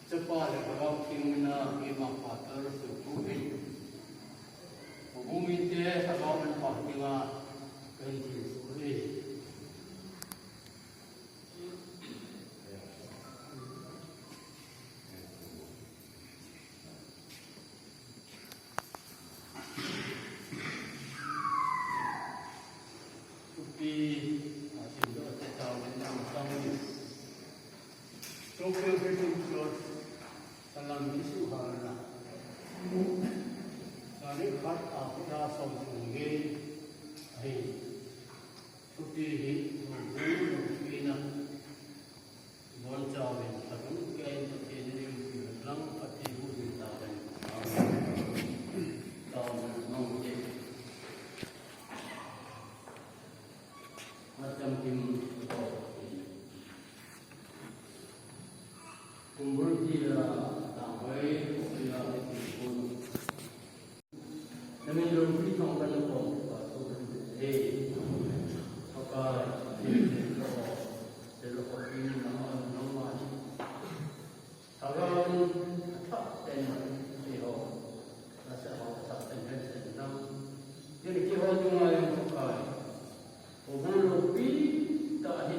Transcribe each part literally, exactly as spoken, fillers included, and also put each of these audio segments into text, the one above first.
Chapa le Lhagao Theng mina keima Pastor Soipu in, houbung mite Lhagao Theng pa dinga kahin thilsoh e. Thupi, a, sim do te tao le nang tang ni. Tokyo Baptist Church, salam Jesu halna. Tarik khat a khuta som sung gei ahi. Thupi hi, thupi hi, thupi na. Bonchauvin, Pathen in Pathen in lang Pathen in tauvin. Amen. Tauvin, mong te. Macham kim to. Kumbul ti la, tangwai, ko ya, ko. Namin loupi thong kan ko, ko, ko, he. Pakai, he, he, ko, he, ko, he, na, na, na, na. Lhagao in, athah tah in, eiho. Nasa ho, athah tah in, he, he, na. Kei, keiho chunga jong Pakai. Houbung loupi tah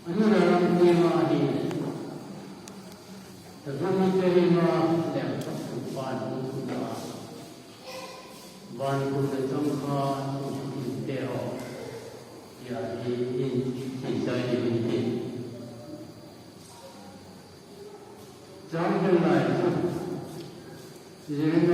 Anu le ram tia hi, tabu mi te hi ma, le tabu pan tu tu ta. Van tu le tong kha, tu tu te ho. Ya hi, hi, hi, sa hi, hi, hi. Chang pen lai chu. Jing